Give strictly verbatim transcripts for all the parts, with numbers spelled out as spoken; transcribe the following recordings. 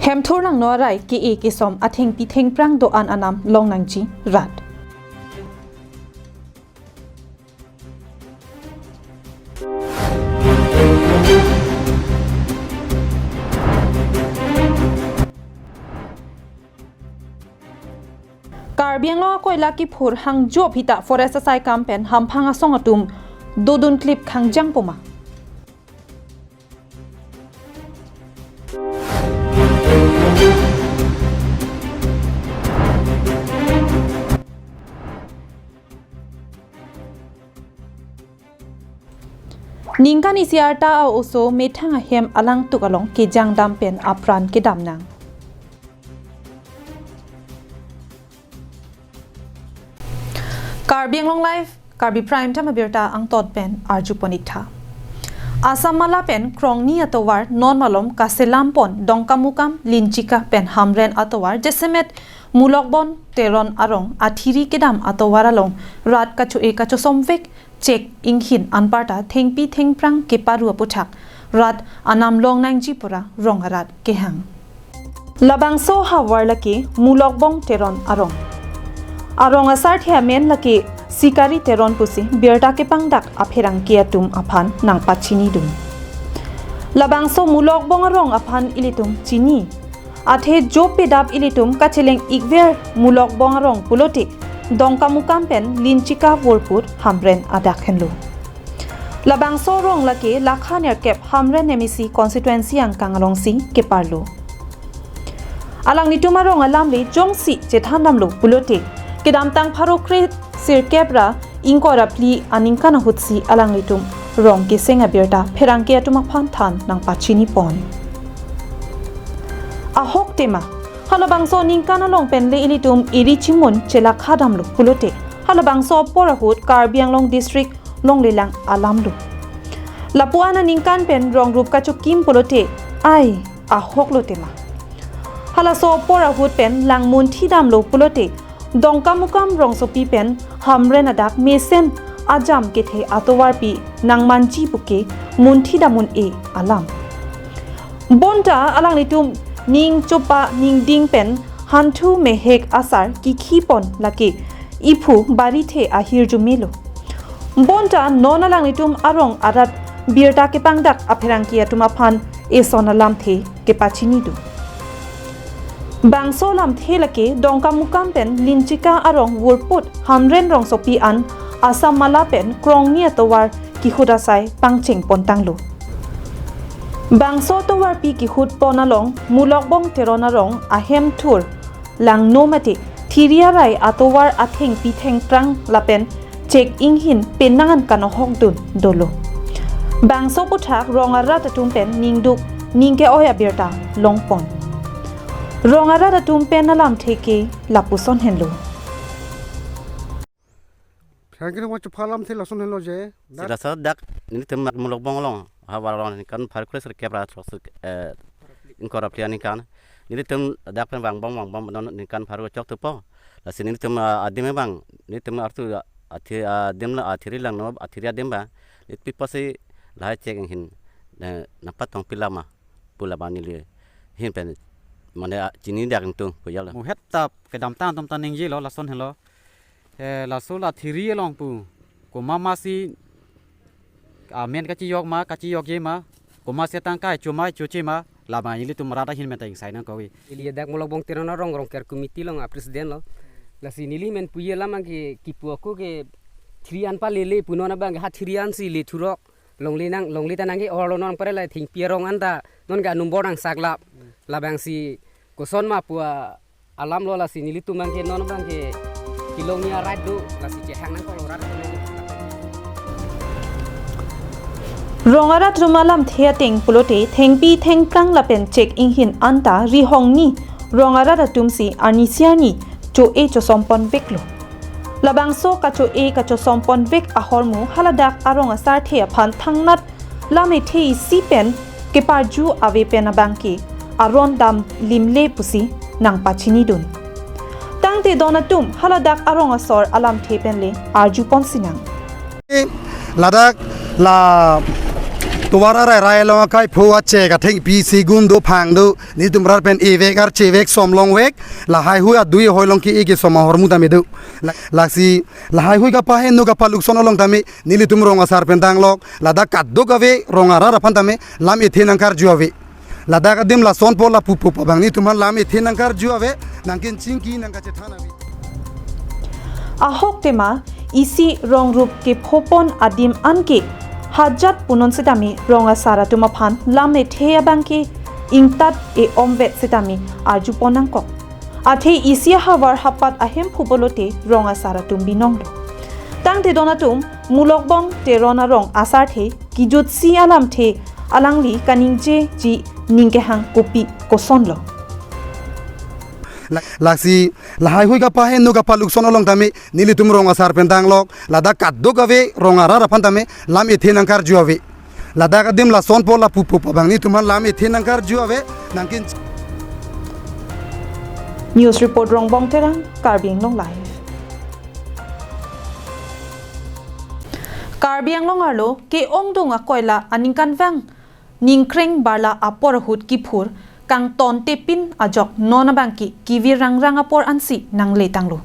Hemthur langno arai ke-e kesom athengpi thengphrang do-an anam longnangji rat. Karbi Anglong akoila kiphur hangjo aphi ta forest asaikam pen hamphang asong atum dodun klip khangjang poma. Ningkan isi arta a-oso methang ahem alangtuk along kejang dam pen apran kedam nang. Karbi Anglong Live, Karbi Prime Time abirta angton pen arjupon ik tha. Assam Mala pen krongni atovar non malom kaselam pon Dongkamukam, Linchika pen Hamren atovar jasemet Mulokbong Teron arong athiri kedam atovar along rat kacho-e kachosomvek chek inghin anparta thengpi thengphrang keparu aputhak rat anam longnangji pura rong arat kehang. Labangso havar lake Mulokbong Teron arong. Arong asarthe amen lake Sikari Teron pusi birta kepangdak apherangke atum aphan nangpachinidun. Labangso Mulokbong arong aphan ilitum chini. Athe jo pedap ilitum kacheleng ikver Mulokbong arong pulote Dongkamukam pen Linchika vorput Hamren adak henlo. Labangso arong lake lakha nerkep Hamren M A C constituency angkang alongsi keparlo. Alanglitum arong alam le jongsi chethan damlo pulote kedamtang pharo kre sirkep ra ingkoi ra phli aningkan ahutsi alanglitum rong keseng abirta pherangke atum aphan than nangpachinipon. Ahok tema, halabangso ningkan along pen le ilitum iri chimun chelakha damlo pulote halabangso apor ahut Karbi Anglong district longlelang alam do. Lapu-an aningkan pen rong rup kachokim pulote ai ahok lo tema. Halaso apor ahut pen langmunthi damlo pulote Dongkamukam rongsopi pen Hamren adak mesen ajam kethe atovarpi nangmanji puke munthi dam un-e alam. Bonta alanglitum ning chopa ning ding pen hanthu mehek asar kikhipon lake iphu barithe ahirjume lo. Bonta non alanglitum arong arat birta kepangdak apherangke atum aphan eson alamthe kepachinidun. Bangso lamthe lake Dongkamukam pen Linchika arong vorput Hamren rongsopi an Assam Mala pen krongni atovar kihut asai pangcheng pontanglo. Bangso atovarpi kihut pon along Mulokbong Teron arong ahem thur langno mate thiri arai atovar athengpi thengphrang lapen chek inghin penang an kanohokdun dolo. Bangso aputhak rong arat atum pen ningduk ningke-oi abirta longpon. Rong arat atum pen alamthe ke lapuson henlo. Thank you, much phalam the lason henlo je. Si laso dak nelitum Mulokbong along havar along ningkan pharo kre sirkep ra throk sir, eh, ingkoi ra phli aningkan. Nelitum dak pen vangbom vangbom non ningkan pharo chok thupo. Lasi nelitum, ah, adim abang, nelitum artu, ah, athi, ah, adim la, ah, athiri langno, athiri adim ba. Nelitum pusi lahai chek inghin, eh, nangpatong pi lama, pu lama neli hin pen, mane, ah, chini dak ingtung, pu jalo. Muhet ta kedamtang atum ta ningjelo lason henlo. Eh, laso la thiri along pu. Komat masi amen kachijok ma, kachijokje ma. Komat si tangka choche ma, choche ma. Lama ilitum rat ahin pen ta ingsai nangkok-e. Ili dak Mulokbong Teron arong rongker committee along a president lo. Lasi neli men puji alam abang ke kipu ako ke thiri an palele pu non abang ke ha thiri an si le thurok. Longle nang, longle ta nangke-orlo non pare la thengpi arong an ta non ke anumbor nangsaklap. Labangsi koson ma pu a alam lo lasi nelitum abang ke non abang ke kelongji arat do lasi chehang nangkoklo rat. Rong arat atum alamthe ateng pulote thengpi thengphrang lapen chek inghin anta rihongni rong arat atum si arnisi arni cho-e chosomponveklo. Labangso kacho-e kachosomponvek ahormu haladak arong asarthe aphan thangnat lam ethe isi pen keparju ave pen abang ke aron dam limle pusi nangpachinidun. Tangte don atum haladak arong asor alamthe pen le arjupon sinang. Ladak la Tovar arai rai along akai pho achek athengpi segun do, phang do, nelitum rat pen ivek archevek somlongvek, lahaihui adui ahoi along ke-e kesom ahormu tame do. La-, lasi lahaihui kapaheno kapalukson along tame nelitum rong asar pen danglok, ladak kadokave rong arat aphan tame lam ethe nangkarju ave. Ladak adim lasonpo lapupo pu abang nelitum aphan lam ethe nangkarju ave, nangkenchingki nangkachethan ave. Ahok tema isi rong rup kephopon adim anke hajat punon setame rong asar atum aphan lam ethe abang ke ingtat e-omvet setame arjupon nangkok. Athe isi ahavar hapat ahemphu pulote rong asar atum binong do. Tangte don atum Mulokbong Teron arong asarthe kijutsi alamthe alangli kaningjeji ning kehang kopi kosonlo. La-, lasi lahaihui kapaheno kapalukson along tame nelitum rong asar pen danglok, ladak kadokave rong arat aphan tame lam ethe nangkarju ave. Ladak adim lasonpo lapupo pu abang nelitum aphan lam ethe nangkarju ave, nangken. News report Rongbong Terang, Karbi Anglong Live. Karbi Anglong arlo ke-ongdung akoila aningkanvang ningkreng barla apor ahut kiphur kangtontepin ajok non abang ke kevir rangrang apor ansi nangletanglo.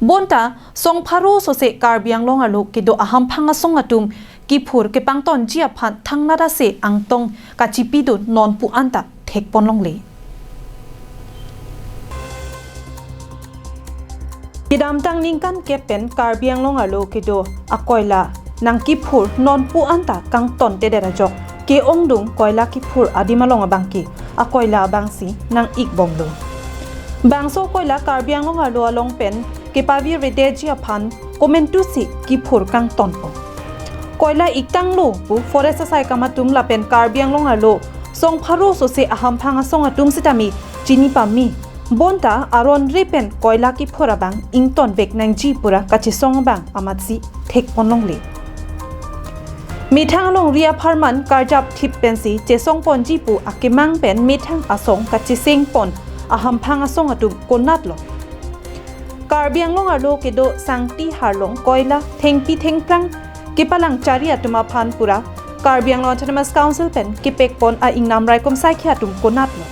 Bonta song pharo sose Karbi Anglong arlo kedo ahamphang asong atum kiphur kepangtonji aphan thangnat ase angtong kachipidun non pu anta thekponlongle. Kedamtang ningkan kep pen Karbi Anglong arlo kedo akoila nangkiphur non pu anta kangtontedet ajok ke-ongdung koila kiphur adim along abang ke akoila abangsi nang-ikbomlo. Bangso koila Karbi Anglong arlo along pen kepavirvedetji aphan komantusi kiphur kangtonpo. Koila iktanglo pu forest asaikam atum lapen Karbi Anglong arlo song pharo sose ahamphang asong atum sitame chini pame. Bonta aron re pen koila kiphur abang ingtonvek nangji pura kachesong abang amatsi thekponlongle. Methang alongri apharman karjap thip pensi chesongponji pu akemang pen methang asong kachesengpon ahamphang asong atum konatlo? Karbi Anglong arlo kedo Sangti Harlong koila thengpi thengphrang kepalangchari atum aphan pura Karbi Anglong Autonomous Council pen kepekpon a-ingnam raikom saikhi atum konatlo?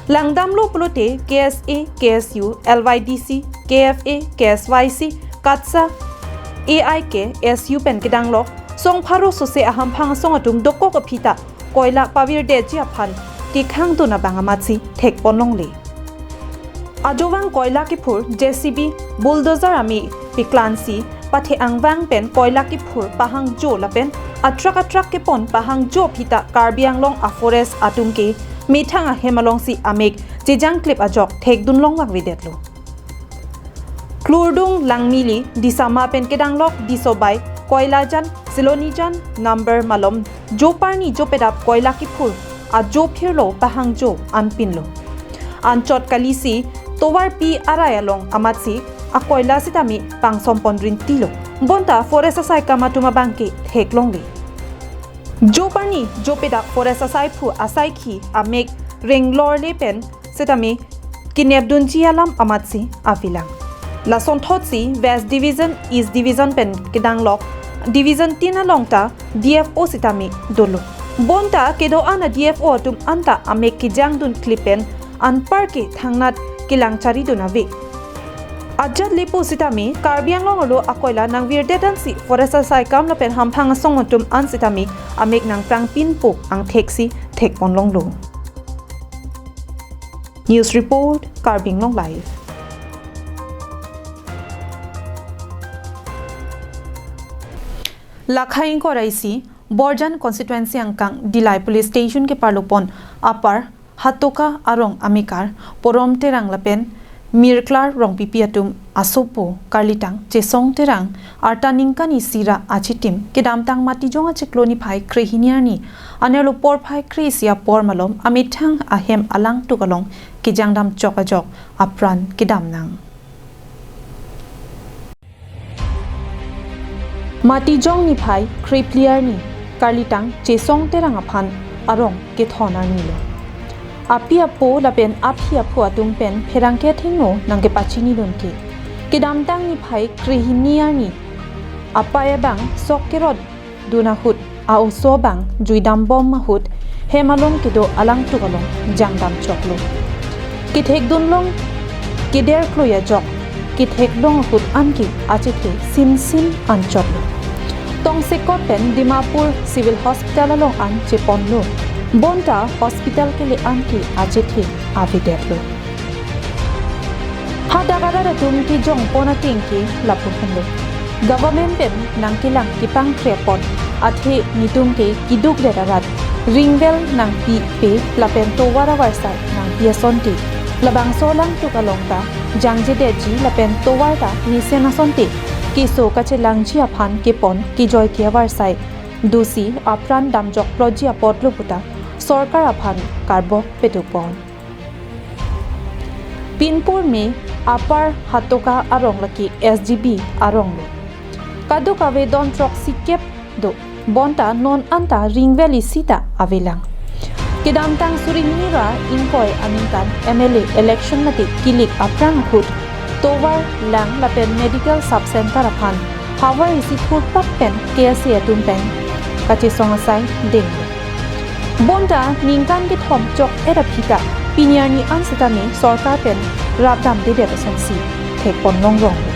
Langdamlo pulote K S A, K S U, L Y D C, K F A, K S Y C, KATSA, A I K S U pen kedanglok song pharo sose ahamphang asong atum dokok aphi ta koila pavirdetji aphan kekhangdun abang amatsi thekponlongle. Ajovang koila kiphur J C B bulldozer ame piklansi pathe angvang pen koila kiphur pahangjo lapen atrak atrak kepon pahangjo aphi ta Karbi Anglong a-forest atum ke methang ahem alongsi amek chejangklip ajok thekdunlong vangvedetlo. Klurdung Langmili Disama pen kedanglok Disobai Koilajan Silonijan number malom joparni jopedap koila kiphur ajo phirlo pahangjo anpinlo. Anchot kalisi tovarpi arai along amatsi akoila sitame pangsompon rintilo. Bonta forest asaikam atum abang ke theklongle. Joparni jopedap forest asaiphu asaikhi amek renglorle pen sitame kenepdunji alam amatsi avelang. Lasonthotsi West Division, East Division pen kedanglok Division tin along ta D F O sitame dolo. Bonta kedo-an a-D F O atum anta amek kejangdun klip pen anparke thangnat kelangcharidun ave. Ajat lepo sitame Karbi Anglong arlo akoila nangvirdet ansi forest asaikam lapen hamphang asong atum an sitame amek nangprangpinpo angtheksi thekponlonglo. News report, Karbi Anglong Live. Lakhai ingkoi ra isi, Borjan constituency angkang Dillai Police Station keparlopon apar Hatoka arong amekar Porom Terang lapen Mirklar Rongpipi atum asopo karlitang Chesong Terang arta ningkan isi ra achitim kedamtang Matijong achiklo niphai krehini arni anerlo porphai kre-isi apor malom amethang ahem alangtuk along kejangdam chok ajok apran kedamnang. Matijong niphai krephli arni karlitang Chesong Terang aphan arong kethon arnilo. Api apo lapen aphi aphu atum pen pherangke athengno nangkepachinidun ke kedamtang niphai krehini arni apai abang sok kerot dun ahut a-oso abang juidambom ahut hem along kedo alangtuk along jangdam choklo. Kethekdunlong keder kloi ajok kethekdong ahut anke achethe sinsin anchotlo. Tongsekot pen Dimapur Civil Hospital along an cheponlo. Bonta hospital kele anke achethe avedetlo. Hadak arat atum kejongpon ateng ke lapu henlo. Government pen nangkelang kepangkre apot athe netum ke keduk det arat ringvel nangpipe lapen tovar avarsai nangpi asonte, labangso alangtuk along ta jangjedetji lapen tovar ta mesen asonte keso kachelangji aphan kepon kejoike avarsai dosi apran damjokploji apotlo puta sorkar aphan karbok pedopon. Pinpur me Upper Hatoka arong lake S G B arong lo. Kadokave don throksikep do, bonta non anta ringvel isi ta avelang. Kedamtang suri hini ra ingkoi aningkan M L A election mate kilik aphrang ahut tovar lang lapen medical sub center aphan havar isi thurpak pen K S A atum pen kachesong asai denglo. Bonta ningkan kethom chok-et aphi ta pini arni an setame sorkar pen rapdamdedet asonsi thekpon longlonglo.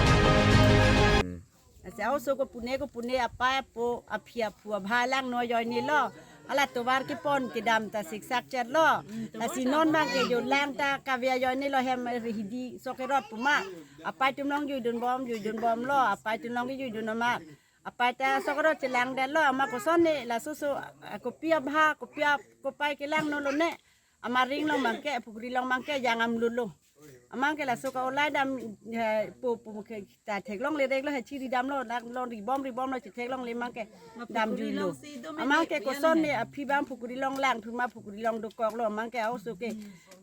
Lasi a-oso kopune kopune, apai apo, aphi aphu abha langno ajoinelo. Hala tovar kepon kedam ta siksak chetlo. Lasi non abangke jo lang ta kave ajoinelo, hem rihidi sok erot pu ma. Apai atum along juidunbom, juidunbomlo, apai atum along ke juidun amat. Apai ta sok erot chelangdetlo, amat kosonne laso so, ah, kopi abha, kopi ap-, kopai kelangno lone. Amat ring along abangke, pukri along abangke jang amlulo. Amat ke laso ka-olai dam, eh, pu, pu ke ta theklongle reklo, he chiri damlo, dak long ribom ribomlo, chetheklongle amat ke damjuilo. Amat ke kosonne aphi abang pukri along langthur ma, pukri along dokoklo, amat ke a-oso ke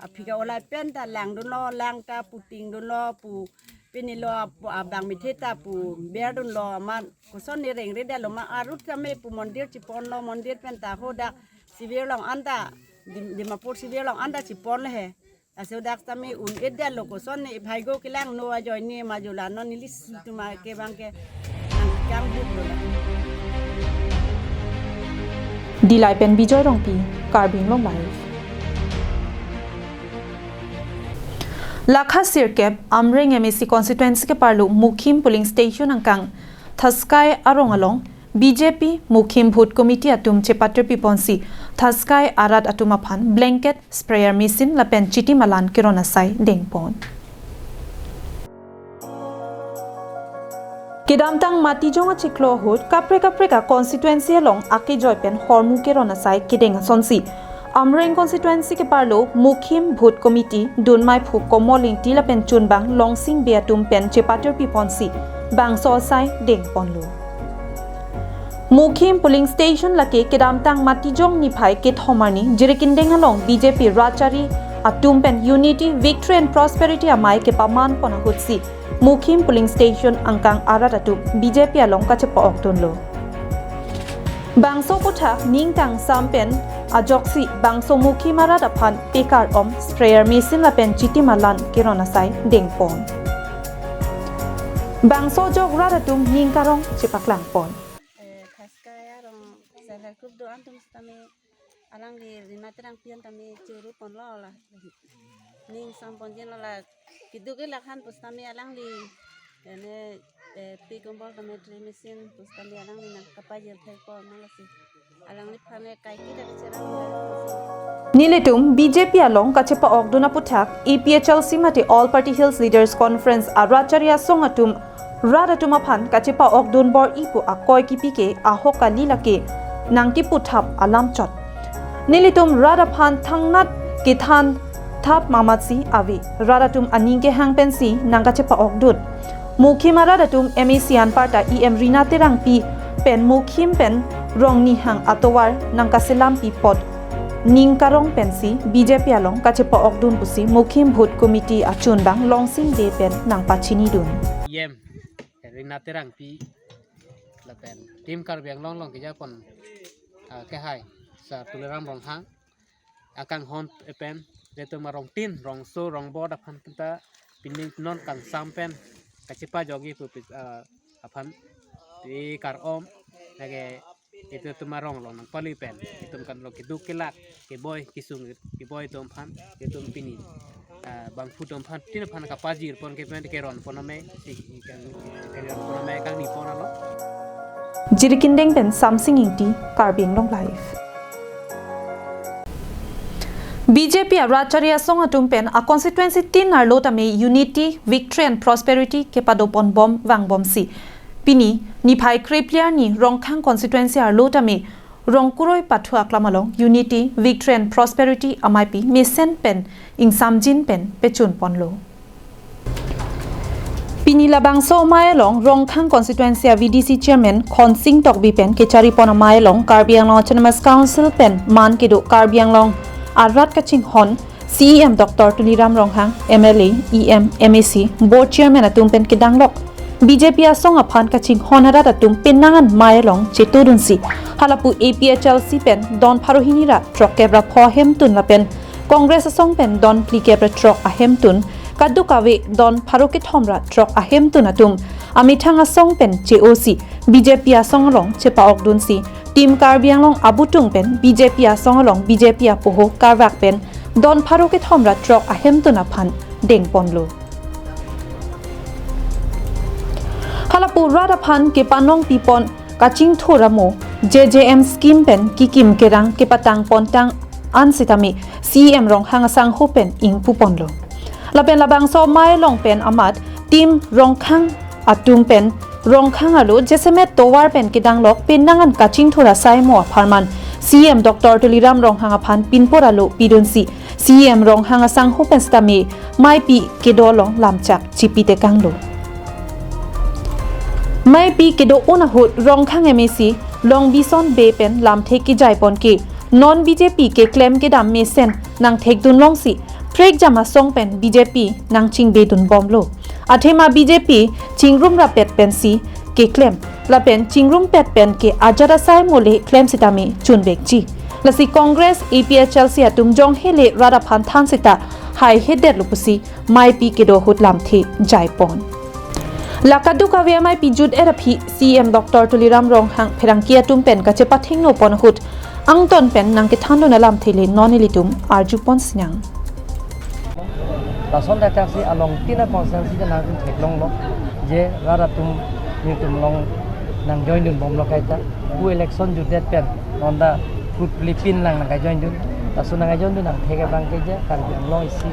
aphi ka-olai pen ta langdunlo, lang ta putingdunlo, pu pinilo ap-, abang mithe ta puberdunlo, amat kosonne rengredetlo ma, arut tame pu mondir cheponlo, mondir pen ta hadak civil along anta, Dim-, Dimapur civil along anta cheponle he. Lasi hadak tame un-edetlo, kosonne bhaigo kelangno ajoine ma, jola non neli si atum ke abangke nangkangbuklo la. Dillai pen Bijoy Rongpi, Karbi Anglong Live. Lakha sirkep Amreng M A C constituency keparlo Mukhim polling station angkang Thaskai arong along B J P Mukhim Booth Committee atum chepatirpiponsi Thaskai arat atum aphan blanket, sprayer machine lapen chitim alan keron asai dengpon. Kedamtang Matijong achiklo ahut kaprek kaprek a-constituency along akejoi pen hormu keron asai kedeng asonsi Amreng constituency keparlo Mukhim Booth Committee dunmai phu Komol Ingti lapen chunbang Longsing Bey atum pen chepatirpiponsi bangso asai dengponlo. Mukhim polling station lake kedamtang Matijong niphai kethom arni Jirikindeng along B J P rat chari atum pen Unity, Victory and Prosperity amei kepamanpon ahutsi Mukhim polling station angkang arat atum B J P along kachepa-okdunlo. Bangso aphuthak ning kangsam pen ajoksi bangso Mukhim arat aphan pekar-om, sprayer machine lapen chitim alan keron asai dengpon. Bangso ajok rat atum ning karong chepaklangpon. Eh, Thaskai arong self help group do-an atum sitame alangli Rina Terangpi an tame churu ponlo la. Ning samponjinlo la, keduk ke lakhan pusitame alangli, ene, eh, pi kombol tame dry machine pusitame alangli nangkapajir thekpo ma lasi. Alangliphan ne kaike ta kacherang. Nelitum B J P along kachepa-okdun aphuthak A P H L C mate All Party Hills Leaders Conference arat chari asong atum rat atum aphan kachepa-okdun bor-i pu akoi kipi ke ahok kali, lake nangkiputhap alam chot. Nelitum rat aphan thangnat kethan thap mamatsi ave. Rat atum aning kehang pensi nangkachepa-okdun. Mukhim arat atum M A C anparta E M Rina Terangpi pen Mukhim pen Rongnihang atovar nangkaselampi apot ning karong pensi B J P along kachepa-okdun pusi Mukhim Booth Committee achunbang Longsing Bey pen nangpachinidun. E M Rina Terangpi lapen Team Karbi Anglong along keja pon, ah, kehai Sir Tuliram Ronghang akanghon pen nelitum arongtin, rongso, rongbor aphan kita pining non kangsam pen kachepa-okji pu pi, ah, aphan pekar-om, lake Itum atum arong along nangpali pen itum kan lo keduk kelak, keboi kesung, keboi atum aphan, itum pini, ah, bangphu atum aphan, tin aphan kapajir pon ke pen keron pon amei, si kan keron pon amei kangni pon alo. Jirikindeng pen Samsing Ingti, Karbi Anglong Live. B J P arat chari asong atum pen a constituency tin arlo tame unity, victory and prosperity kepado pon bom vang bomsi, pini niphai krephli arni Rongkhang constituency arlo tame Rongkuroi pathu aklam along unity, victory and prosperity ameipi mesen pen ingsamjin pen pechun ponlo. Pini labangso amei along Rongkhang constituency a V D C chairman Khonsing Tokbi pen kechari pon amei along Karbi Anglong Autonomous Council pen man kedo Karbi Anglong arat kachinghon C E M Doctor Tuliram Ronghang, M L A, E M, M A C, board chairman atum pen kedanglok B J P asong aphan kachinghon arat atum penang an amei along chetudunsi, halapu A P H L C pen don pharo hini ra throkkep ra pho ahemtun lapen Congress asong pen don phlikep ra throk ahemtun, kadokave don pharo kethom ra throk ahemtun atum amethang asong pen che-osi B J P asong along chepa-okdunsi, Team Karbi Anglong abutung pen B J P asong along B J P apoho karvak pen don pharo kethom ra throk ahemtun aphan dengponlo. Halapu rat aphan kepanong pipon kachingthur amo J J M scheme pen kikim kerang kepatang pontang an sitame C E M Ronghang asangho pen ingpu ponlo. Lapen labangso amei along pen amat Team Rongkhang atum pen Rongkhang arlo jasemet tovar pen kedanglok penang an kachingthur asai mo apharman C E M Doctor Tuliram Ronghang aphan pinpor alo pidunsi, C E M Ronghang asangho pen sitame ameipi kedo along lamchak chipi tekanglo. Ameipi kedo-un ahut Rongkhang M A C Longbison Bey pen lamthe kejai pon ke non B J P keklem kedam mesen nangthekdun longsi prekjam asong pen B J P nangchingbedun bomlo. Athema B J P chingrum rapet pensi keklem, lapen chingrumpet pen ke ajat asai mo le klem sitame chunvekji. Lasi Congress, A P H L C atum jonghele rat aphan than seta haihedetlo pusi ameipi kedo ahut lamthe jaipon. La kadokave ameipi jut-et aphi C E M Doctor Tuliram Ronghang pherangke atum pen kachepathingno pon ahut angton pen nangkethandun alamthe le non ilitum arjupon sinang. Lason dak si along tin a constituency ta nangtum theklonglo, je rat atum nelitum along nangjoindun bomlo kaita. Pu election jutdet pen non ta kut Philippine lang nangkajoindun. Laso nangkajoindun nangthek abang ke je Karbi Anglong isi,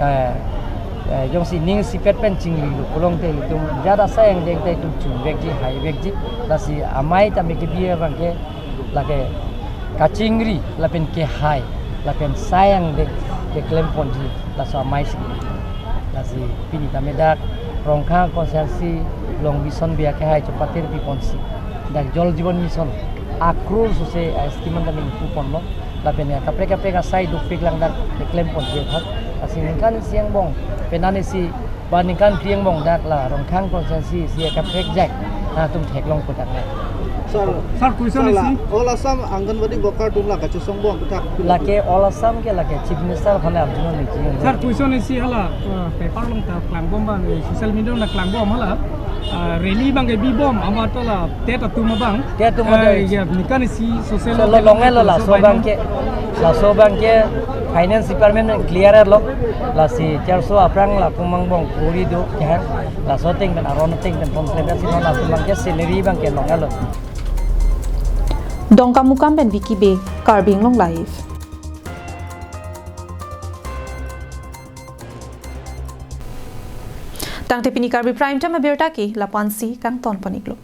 eh, eh, jongsi ning isipet pen chinglilo pulote ilitum jat asai angdeng ta itum chunvekji, haivekji. Lasi amei tame kebi abang ke lake kachingri lapen kehai lapen sai angdeng keklem ponji laso amei si. Lasi pini tame dak Rongkhang constituency Longbison Bey akehai chepatir piponsi dak Jal Jeevan Mission akrur sose a scheme an tame ingpu ponlo, lapen ya kaprek kaprek asai dopik lang dak keklem ponji aphan. Lasi ningkan isi angbong, penang isi ba ningkan phli angbong dak la Rongkhang constituency isi kaprek jak nangtum theklong kodak na. Sir, Sir, question sir, la isi. All Assam Anganwadi worker atum la kachesong bom puthak. Lake All Assam ke lake Chief Minister aphan arjunon niji. Sir, question isi hala, eh, paper along ta klangbom abang, eh, social media along ta klangbom hala, eh, rally abang ke bibom, amat la TET atum abang. TET atum abang. Eh, ya, ningkan isi social so, lo, media longelo la, so so abang ke, laso abang ke finance department clear lo, lasi charso aphrang la kum angbong kuri do kehang, laso ateng pen aron ateng pen pon pen si non laso abang ke salary abang ke longelo. Dongkamukam pen Vicky Bey, Karbi Anglong Live. Tangte pini Karbi Prime Time abirta ke lapu-ansi kangton pon-iklo.